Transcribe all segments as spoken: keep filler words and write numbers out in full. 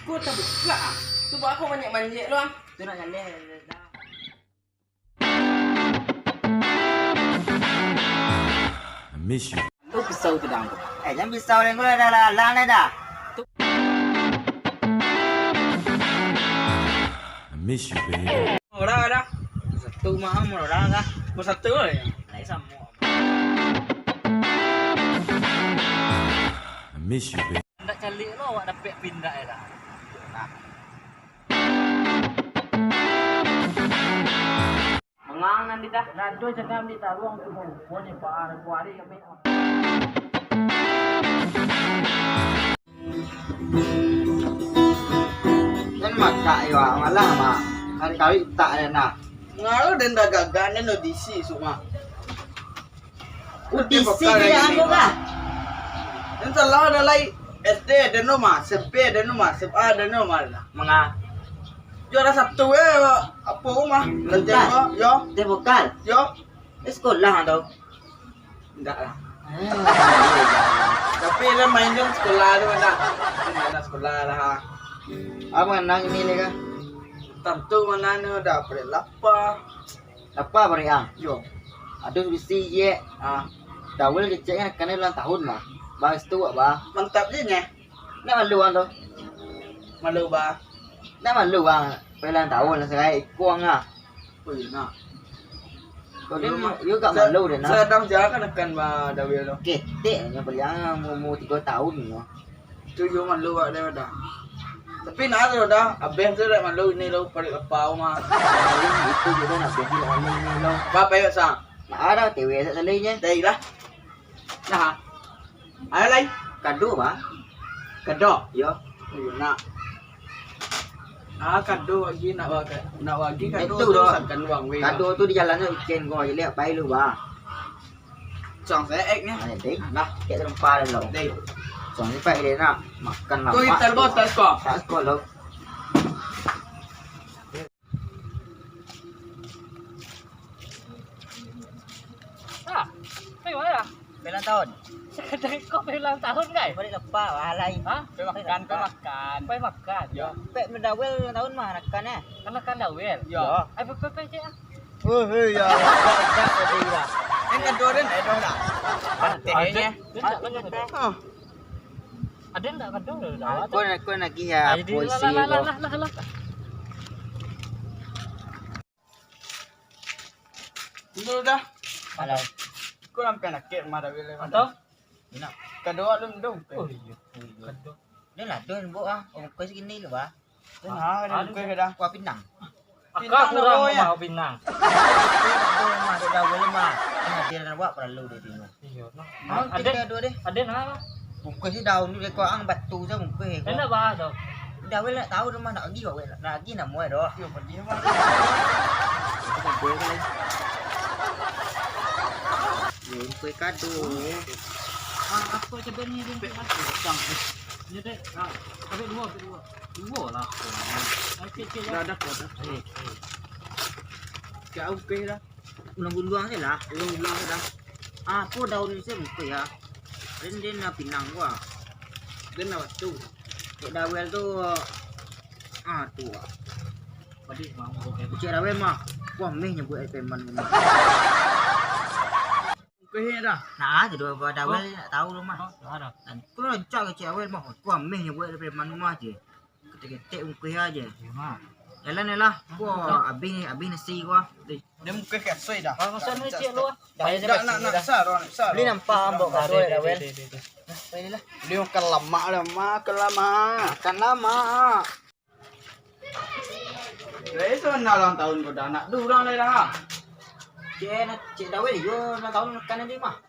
Iko tabuka ah. Tu baa kau manjek-manjek lo ah. Tu nak jaleh dah. I miss you. Tu pisau tu dah. Eh, jan pisau deh, gua dah lalang dah dah. I miss you, baby. Murah dah. Satu mah murah dah. Mau satu aja. Lain sama. I miss you, baby. Ndak caliak lo awak dapek pindah dah. Nah. Mangang nan di dah. Nado jangan ambil taruang tu, Bang. Kau ni, Pak, hari kami. Kan matak yo, malah, Mak. Hari kali tak ada nak. Ngalo den dah gagah, den dah audisi, Suma. Audisi dia anu kah? Den salah dah lai. S D ado namo, S M P ado namo, S M A ado namo lah. Manga. Juara satu eh, apo mah? Latihan ko, yo. Teh vokal. Yo. Eh, sekolah tu. Ndak lah. Ah. Tapi lah main kan sekolah tu dah. Main sekolah lah. Apa nang ini ni kah? Tantu mana ni dah, parik lapa. Lapa parik ah? Yo. Aduh, bisi je. Ah. Dawel kecek kan, kan ulang tahun lah. Bahas tu, Bah. Mantap je, nyeh. Nak malu ang tu? Malu, Bah. Nak malu ang, ulang tahun lah, sagai ikuang ah. Oh, iyo, nak. Kau ni, yo gak malu deh, nak. Sadang jalan kan, Bah, Dawel tu. Ketek, yang paling ang, umur tiga tahun, no. Tu yo malu awak deh dah. Tapi nah tu dah, abeh tu dak malu ini lo, parik lapau mah. Itu je dah, abeh tu dak malu ini lo. Bapak yo sa. Nah, ada T W sak salainya. Dai lah. Nah. Ada lai. Kado, Bang. Kado. Yo. Iyo, nak. Ah, kado lagi nak waga-, nak wagi kado itu tu doh. Sakan luang weh. Kado tu di jalan tu ikan kau je lihat pai lu, Bang. Cang seek ni. Nah, deh. Nah, kek terempa dah lo. Deh. Soalnya pak dia nak makan lama. Kau hitam bos, tak sekolah. Tak sekolah lo. Ah, pai ma lah? Pai ulang tahun. Sakadar ko pai ulang tahun, kai? Balik lepak, wah, lain. Hah? Pai makan, pai makan. Pai makan. Yo. Pek Dawel ulang tahun mah, rakan eh. Kan rakan Dawel? Yo. Ai, pai, pai, pai, cek ah. Oh, hei, ya. Dah, dah, dah, dah. Yang kedua, dah, dah, dah. Ada, dah, dah. Ah. Ada ndak kadang dah? Aku, aku lagi ya, ah, jadi puisi lah, lah, lo. Lah, lah, lah, lah. Dulu dah. Alah. Aku lampian sakik rumah Dawel. Atau? Nak. Kado alun dong. Oh, iyo. Kado. Dah lah, don, Bok, ah. Ongkos gini lo, Bah. Dah, nah, dah ongkos dah. Kuah pinang. Pinang kurang lo, ya? Mau pinang. Pinang tu mah, dah, dah, boleh mah. Kan hadir awak perlu di sini. Iyo, nah. Nah, ada, ada dua deh. Ada nah. Bungkus ni daun ni, kau ang batu tu bungkus ni. Enak bah tu. Dah, weh, nak tahu rumah nak lagi, weh, nak lagi nak muai doh. Yo, pedih mah. Bungkus kado. Ah, apa cabai ni, bungkus? Pisang. Ni dek, ah, ambil dua, ambil dua. Dua lah. Okey, okey, dah, dah, dah. Okey, okey. Kau okey dah. Ulang-ulang je lah. Ulang-ulang je dah. Ah, apa daun ni saya muka ya? Den, den nak pinang gua. Den nak batu. Cek Dawel tu, ah, tu ah. Cek Dawel mah, wah, meh nyebut air preman ni. Muka dah. Nah, tu dua buah Dawel nak tahu lu mah. Kau rancak ke Cek Dawel mah? Wah, meh nyebut air preman rumah je. Ketek-ketek ungkuih aje. Iyo, Mak. Jalan je lah. Ko abih, abih nasi ko. Dia mungkin kasoi dah. Kalau kasoi ni cik lu, ah. Dah, dah, nak, nak, sar, nak, sar. Beli nampak ambok kasoi dah, Wel. Dah, dah, dah, dah. Beli makan lamak dah, makan lamak. Makan lamak. Lah, itu nak ulang tahun ko dah, nak duo urang lai dah. Cik, nak, cik Dawel, yo, ulang tahun makan nanti mah.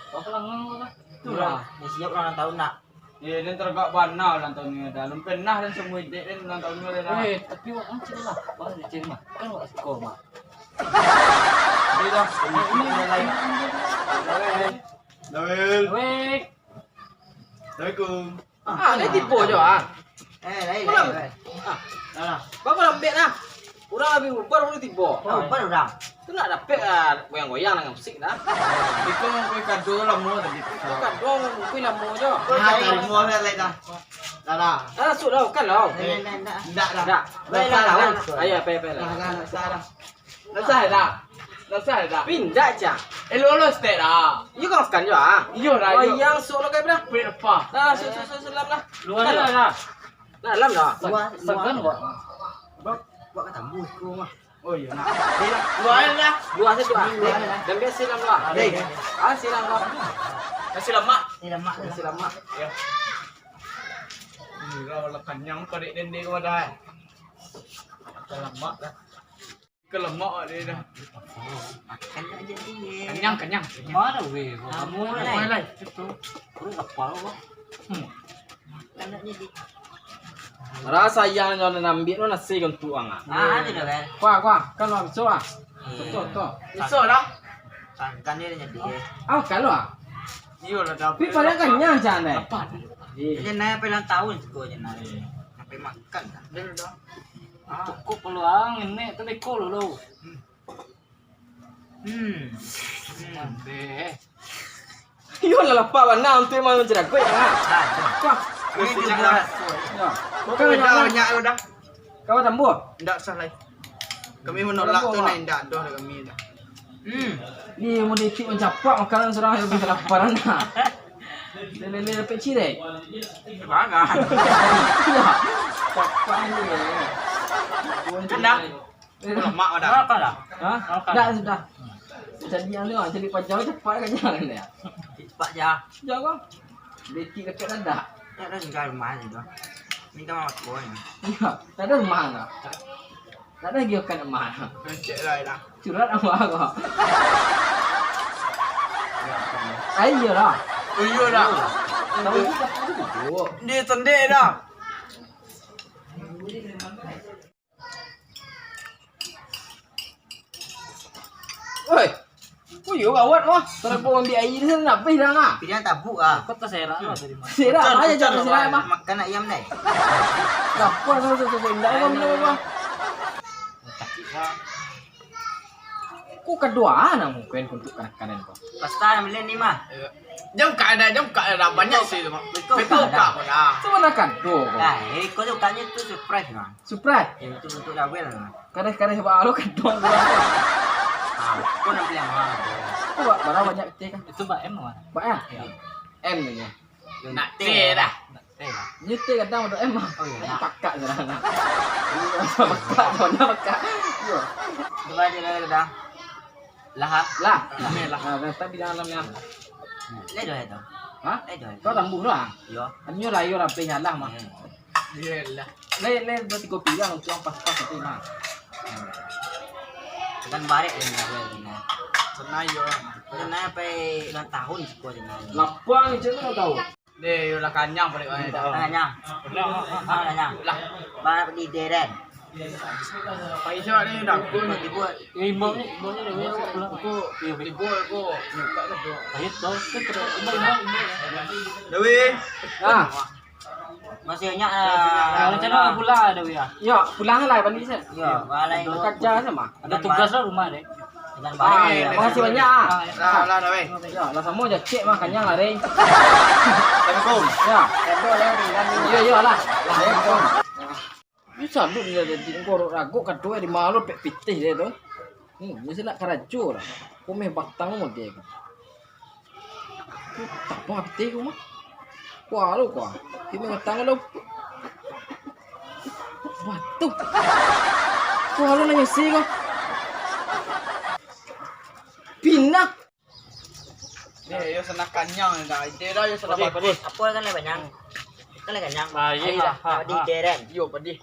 Kau kelangang kau dah. Itulah. Ni siap ulang tahun nak. Eh, den taragak bana ulang tahun ni dah. Lum pernah den samua idek den ulang tahun ni dah. Eh, tapi wak kan cik lah. Wak cik mah. Kan wak siko mah. Dia dah. Ini, ini, ini, ini. Dawel. Dawel. Weh. Assalamualaikum. Ah, ni tipu je ah. Eh, lain, lain, lain. Ah. Alah. Bapa lambek nah. Urang abih ubar baru tibo. Oh, ubar urang. Tu nak dapek, ah, goyang-goyang dengan musik dah. Iko mangkui kado lamo tadi. Iko kado mangkui lamo jo. Ah, tarimo lah, lai dah. Dah, dah. Ah, sudah, bukan lah. Eh, ndak, ndak. Ndak dah. Ndak. Ndak usah lah. Ayo, ayo, ayo. Dah, dah, ndak usah dah. Ndak usah dah. Pindah, Cang. Eh, lolos tek dah. Iyo kan makan jo, ah. Iyo dah, iyo. Wayang suruh lo kayak dah. Prit apa? Dah, su-, su-, su-, sulam lah. Luar dah, dah. Dalam dah. Luar, luar. Sagan, Wak. Bak, bak katamu iko mah. Oh iyo, nak. Luar lah. Luar sajo, ah. Luar lah. Dan biasa silam luar. Dek. Ah, silam luar. Kasih lamak. Silam mak. Kasih lamak. Ya. Ini lah, lah kanyang parik dendeng ko dah. Dah lamak dah. Kelemak dia dah. Makan aja dia. Kanyang, kanyang. Mana weh? Kamu mulai. Mulai. Itu. Perut lapar kok. Hmm. Makan aja dia. Rasa yang nyo nak ambiak tu nasi untuk ang, ah. Ah, tu dah, kan? Kuah, kuah. Kan langsung, ah. Iya. Betul, betul. Iso lah. Kan, kan dia jadi. Ah, kalau, ah. Iyo lah, dah. Tapi paling kenyang, Cang, deh. Lapar. Iya. Jadi, naik apa ulang tahun siko je, naik. Sampai makan, kan? Dia dah. Ah. Cukup peluang ini, tu beko dulu. Hmm. Hmm. Hmm. Deh. Iyo lah, lapar bana untuk manceragoy, ah. Ah, tu. Wah. Ini juga. Ya. Kau dah banyak lu dah. Kau tambah? Ndak usah lai. Kami menolak tu, nak indak doh kami dah. Hmm. Ni mau dikit mancapak makanan surang, yang bisa laparan dah. Lele-lele dapek cirek. Mana? Ya. Capak ni. Kendak. Eh, lemak dah. Makan dah. Ha? Makan. Dah, sudah. Jadi anu, jadi panjang cepat kan, jangan ya. Cepat je. Jangan. Dikit dekat dah. Tak ada tinggal rumah je tu. Minta makan. Ya, tak ada rumah lah. Tak ada lagi makan rumah. Cek lah dah. Curhat apa kau? Ayo lah. Oh, iyo dah. Tahu juga, tahu juga. Dia tendek dah. Oi. Oh, iyo, gawat mah. Kalau kau ambil air di sana, habis dah, ah. Pilihan tabuk, ah. Kau terserak lah tadi, mah. Serak, aja jangan serak, mah. Makan ayam, deh. Lapar, sama, sama, sama, indak, kau minum apa? Sakit, ah. Kau kaduaan nak mungkin untuk kanan-kanan kau. Pasta yang beli ni, mah. Jam ka ada, jam ka ada, banyak sih tu, mah. Betul. Betul ka ada. Kau dah. Sama nak kan? Tuh, kau. Nah, eh, kau tu kanya tu surprise, mah. Surprise? Ya, itu untuk double, mah. Kadeh-kadeh ba lo kadang. Ah, kau nak pilih yang mana? Kau ba-, bara banyak pitih kan? Itu ba M, mah. Ba M? Ya. M ni. Nak T dah. Nak T lah. Ni T kadang ada M, mah. Oh, iya. Pakak je lah, nah. Pakak, mana pakak? Yo. Coba aja dah, dah. Lah, ah? Lah. Lah. Ni lah. Ah, dah tak bilang alam ni, ah. Lai doh itu. Ha? Lai doh itu. Kau tambuh lah. Yo. Anyo lah, yo lah, pe lah, mah. Hmm. Iyalah. Lai, lai, berarti kopi lah, untuk yang pas-pas itu, mah. Kan barek ni, nah. Senang yo. Senang apa ulang tahun siko je, nah. Lapang je tu tahu. Deh, yo lah kanyang balik kau ni dah. Kanyang. Ah, kanyang. Lah. Ba di deren. Paisa ni dah. Tiba-tiba. Eh, imbau ni, imbau ni, imbau ni, pulang. Aku, tiba-tiba aku nyukak ke tu. Ayo, tahu. Imbau, imbau, imbau. Dewi. Ah. Masih banyak, ah. Kalau macam mana pulang, Dewi, ah? Ya, pulang lah, balik, Sir. Ya, balik. Kerja sama. Ada tugas lah rumah, deh. Dengan ah, baik. Ya, makasih banyak, ah. Lah, lah, dah, weh. Ya, lah samo je, cek mah kanyang lah, Reng. Assalamualaikum. Ya. Kado lah, tinggal ni. Ya, ya lah. Assalamualaikum. Ni salut dia jadi ngorok ragok kado di malu pek pitih dia tu. Hmm, mesti nak karajo lah. Kumeh batang tu dia tu. Tapa pitih ku mah. Kuah lu kuah. Kini batang lu. Batu. Kuah lu nangis sih kau. Pindah. Eh, yo sana kanyang dah. Ide dah yo sana bagus. Apa kan lai banyak? Kan lai kanyang. Baik lah. Di deren. Yo, pedih.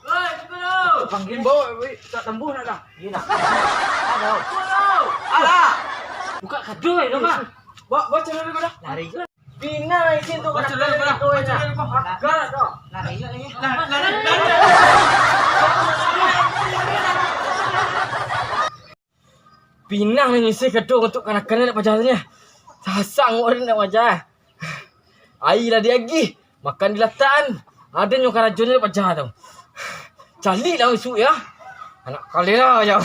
Panggil bawa, weh. Tak tembus nak dah. Iya nak. Aduh. Alah. Buka kado itu, Pak. Bawa, bawa celana kau dah. Lari. Bina izin tu. Baca dulu, baca dulu. Baca dulu, baca dulu. Agak dah. Lari juga lagi. Lari, lari, lari. Pinang ni ngisi kado untuk kanak-kanak nak paja tu nya. Sasang awak ni nak paja. Air lah diagih, makan dilatakan. Ada nyo karajo ni nak paja tu. Calik lah isuak ya. Anak kalera aja.